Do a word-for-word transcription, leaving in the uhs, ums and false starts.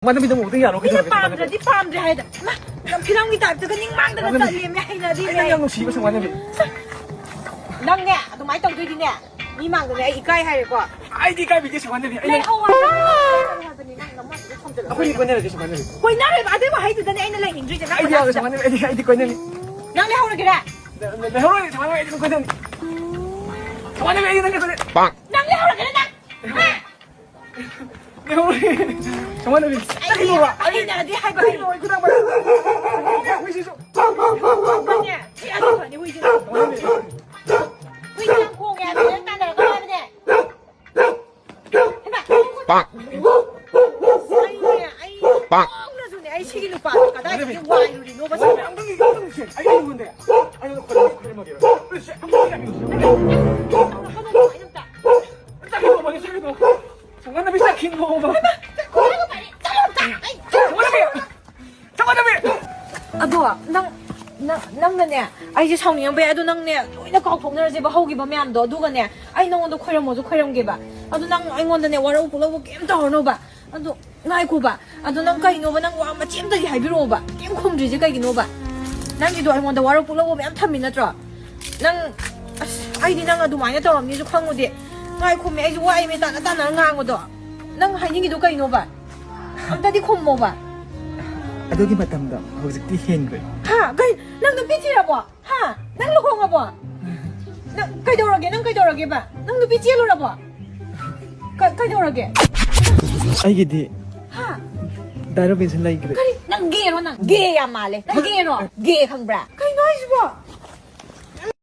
ꯁꯪꯕꯥꯟꯅꯕꯤꯗ ꯑꯃꯨꯛꯇꯪ ꯌꯥꯔꯣ, ꯃꯤꯅ ꯀꯩꯗꯧꯔꯒꯦ, ꯄꯥꯝꯗ꯭ꯔꯗꯤ ꯄꯥꯝꯗ꯭ꯔꯦ ꯍꯥꯏꯗ꯫ ꯃꯥ, ꯅꯪ ꯐꯤꯂꯝꯒꯤ ꯇꯥꯏꯞꯇꯒ ꯅꯤꯡ ꯃꯥꯡꯗꯅ ꯁꯪꯕꯥꯟꯅꯕꯤ? ꯆꯠꯂꯦꯃꯦ, ꯍꯩꯅꯗꯦꯃꯦ ꯑꯩ ꯅꯪ ꯑꯩ꯫ ꯌꯥꯝ ꯅꯨꯡꯁꯤꯕ ꯁꯪꯕꯥꯟꯅꯕꯤ꯫ ꯅꯪꯅꯦ ꯑꯗꯨꯃꯥꯏꯅ ꯇꯧꯗꯣꯏꯗꯤꯅꯦ, ꯃꯤ ꯃꯥꯡꯗꯅꯦ ꯑꯩ ꯏꯀꯥꯏ ꯍꯥꯏꯔꯦꯀꯣ꯫ ꯑꯩꯗꯤ ꯏꯀꯥꯏꯕꯤꯗꯦ ꯁꯪꯕꯥꯟꯅꯕꯤ, ꯑꯩ ꯅꯪ ꯂꯩꯍꯧ ꯍꯥꯏꯕꯅꯤ, ꯅꯪ ꯅꯃꯣꯟꯗꯨꯗ ꯊꯝꯖꯤꯜꯂꯣ꯫ ꯑꯩꯈꯣꯏꯅꯤ ꯀꯣꯏꯅꯔꯁꯦ ꯁꯪꯕꯥꯟꯅꯕꯤ꯫ ꯀꯣꯏꯅꯔꯦꯕ, ꯑꯗꯨꯏ ꯋꯥꯍꯩꯗꯨꯗꯅꯦ ꯑꯩꯅ ꯂꯩꯅꯤꯡꯗ꯭ꯔꯤꯁꯦ꯫ ꯅꯪ ꯑꯩꯗꯤ ꯌꯥꯔꯣꯏ ꯀꯣꯏꯅꯔꯁꯦ꯫ ꯁꯪꯕꯥꯟꯅꯕꯤ, ꯑꯩꯗꯤ, ꯑꯩꯗꯤ ꯀꯣꯏꯅꯅꯤ꯫ ꯅꯪ ꯂꯩꯍꯧꯔꯒꯦꯔꯥ? ꯂꯩ-, ꯂꯩꯍꯧꯔꯣꯏ ꯁꯪꯕꯥꯟꯅꯕꯤ, ꯑꯩꯗꯤ ꯑꯗꯨꯝ ꯀꯣꯏꯅꯅꯤ꯫ ꯁꯪꯕꯥꯟꯅꯕꯤ, ꯑꯩꯗꯤ ꯅꯪꯒ ꯀꯣꯏꯅꯅꯤ꯫ ꯅꯪ ꯂꯩꯍꯧꯔꯒꯦꯔꯥ ꯅꯪ? ꯍꯥ? ꯂꯩꯍꯧꯔꯣꯏ꯫ ꯁꯪꯕꯥꯟꯅꯕꯤ, ꯑꯩ ꯆꯠꯈꯤꯅꯣꯕ꯫ ꯑꯩ ꯍꯩꯅꯗꯦ ꯍꯥꯏꯕ ꯑꯩ꯫ ꯍꯨꯏꯁꯤꯁꯨ꯫ ꯅꯪꯅꯦ, ꯁꯤ ꯑꯁꯤ ꯐꯅꯤ ꯍꯨꯏꯁꯤꯅ꯫ ꯍꯨꯏꯁꯤ ꯌꯥꯝ ꯈꯣꯡꯉꯦ ꯍꯥꯏꯕꯅꯦ, ꯇꯥꯟꯅꯔꯛꯀꯅꯣ ꯍꯥꯏꯕꯅꯦ꯫ ꯍꯩꯃꯥ, ꯑꯩꯅꯦ, ꯑꯩ ꯈꯣꯡꯅꯁꯨꯅꯦ, ꯑꯩ ꯁꯤꯒꯤ ꯅꯨꯄꯥꯗꯣ ꯀꯗꯥꯏꯗꯒꯤ ꯋꯥꯏꯔꯨꯔꯤꯅꯣꯕ ꯁꯤꯕꯣ? ꯑꯝꯇꯪ, ꯑꯝꯇꯪ ꯁꯦ, ꯑꯩ ꯀꯩꯅꯣ ꯈꯣꯏꯔꯝ-, ꯈꯣꯏꯔꯝꯃꯒꯦꯕ꯫ ꯁꯦ, ꯑꯝꯇꯪ ꯁꯦ꯫ ꯆꯠꯈꯤꯅꯣꯕ, ꯆꯠꯈꯤꯅꯣ꯫ ꯁꯪꯕꯥꯟꯅꯕꯤ ꯆꯠꯈꯤꯅꯣꯕ꯫ ꯆꯠꯈꯣ ꯍꯥꯏꯕ ꯃꯥꯅꯤ꯫ ꯆꯠꯂꯣ ꯑꯝꯇ꯫ ꯑꯩ ꯁꯪꯕꯥꯟꯅꯕꯤ! ꯁꯪꯕꯥꯟꯅꯕꯤ! ꯑꯗꯣ ꯅꯪ, ꯅꯪ, ꯅꯪꯅꯅꯦ, ꯑꯩꯁꯦ ꯁꯥꯎꯅꯤꯡꯉꯝꯕ ꯌꯥꯏ, ꯑꯗꯣ ꯅꯪꯅꯦ ꯂꯣꯏꯅ ꯀꯥꯎꯊꯣꯛꯅꯔꯁꯦꯕ ꯍꯧꯈꯤꯕ ꯃꯌꯥꯝꯗꯣ, ꯑꯗꯨꯒꯅꯦ ꯑꯩ ꯅꯉꯣꯟꯗ ꯈꯣꯏꯔꯝꯃꯣꯁꯨ ꯈꯣꯏꯔꯝꯒꯦꯕ꯫ ꯑꯗꯣ ꯅꯪ ꯑꯩꯉꯣꯟꯗꯅꯦ ꯋꯥꯔꯧ ꯄꯨꯛꯂꯧꯕ ꯀꯩꯝ ꯇꯧꯔꯅꯣꯕ꯫ ꯑꯗꯣ ꯉꯥꯏꯈꯣꯕ, ꯑꯗꯣ ꯅꯪ ꯀꯩꯅꯣꯕ, ꯅꯪ ꯋꯥ ꯃꯆꯦꯠ ꯑꯝꯇꯗꯤ ꯍꯥꯏꯕꯤꯔꯛꯑꯣꯕ, ꯀꯩꯝ ꯈꯨꯝꯗ꯭ꯔꯤꯁꯦ ꯀꯩꯒꯤꯅꯣꯕ? ꯅꯪꯒꯤꯗꯣ ꯑꯩꯉꯣꯟꯗ ꯋꯥꯔꯧ ꯄꯨꯛꯂꯧꯕ ꯃꯌꯥꯝ ꯊꯝꯃꯤ ꯅꯠꯇ꯭ꯔꯣ? ꯅꯪ, ꯑꯁ, ꯑꯩꯗꯤ ꯅꯪ ꯑꯗꯨꯃꯥꯏꯅ ꯇꯧꯔꯝꯅꯤꯁꯨ ꯈꯪꯉꯨꯗꯦ꯫ ꯉꯥꯏꯈꯣꯃꯦ, ꯑꯩꯁꯨ ꯋꯥꯏꯃꯦ, ꯇꯥꯅ ꯇꯥꯅ ꯉꯥꯡꯕꯗꯣ꯫ ꯅꯪ ꯍꯥꯏꯅꯤꯡꯉꯤꯗꯣ ꯀꯩꯅꯣꯕ? ꯑꯝꯇꯗꯤ ꯈꯨꯝꯃꯣꯕ꯫ ꯑꯗꯨꯒꯤ ꯃꯇꯝꯗꯣ ꯍꯧꯖꯤꯛꯇꯤ ꯍꯦꯟꯈ꯭ꯔꯦ꯫ ꯍꯥ? ꯀꯩ? ꯅꯪ ꯅꯨꯄꯤ ꯊꯤꯔꯕꯣ? ꯍꯥ? ꯅꯪ ꯂꯨꯍꯣꯡꯉꯕꯣ? ꯅꯪ ꯀꯩꯗꯧꯔꯒꯦ? ꯅꯪ ꯀꯩꯗꯧꯔꯒꯦꯕ? ꯅꯪ ꯅꯨꯄꯤ ꯆꯦꯜꯂꯨꯔꯕꯣ? ꯀ-, ꯀꯩꯗꯧꯔꯒꯦ? ꯑꯩꯒꯤꯗꯤ ꯍꯥ? ꯗꯥꯏꯔꯣ ꯕꯦꯟꯁꯟ ꯂꯩꯈ꯭ꯔꯦ꯫ ꯀꯔꯤ? ꯅꯪ ꯒꯦꯔꯣ ꯅꯪ? ꯒꯦ ꯌꯥꯝ ꯃꯥꯜꯂꯦ꯫ ꯅꯪ ꯒꯦꯔꯣ? ꯒꯦ ꯈꯪꯕ꯭ꯔꯥ? ꯀꯩꯅꯣ ꯍꯥꯏꯁꯤꯕꯣ?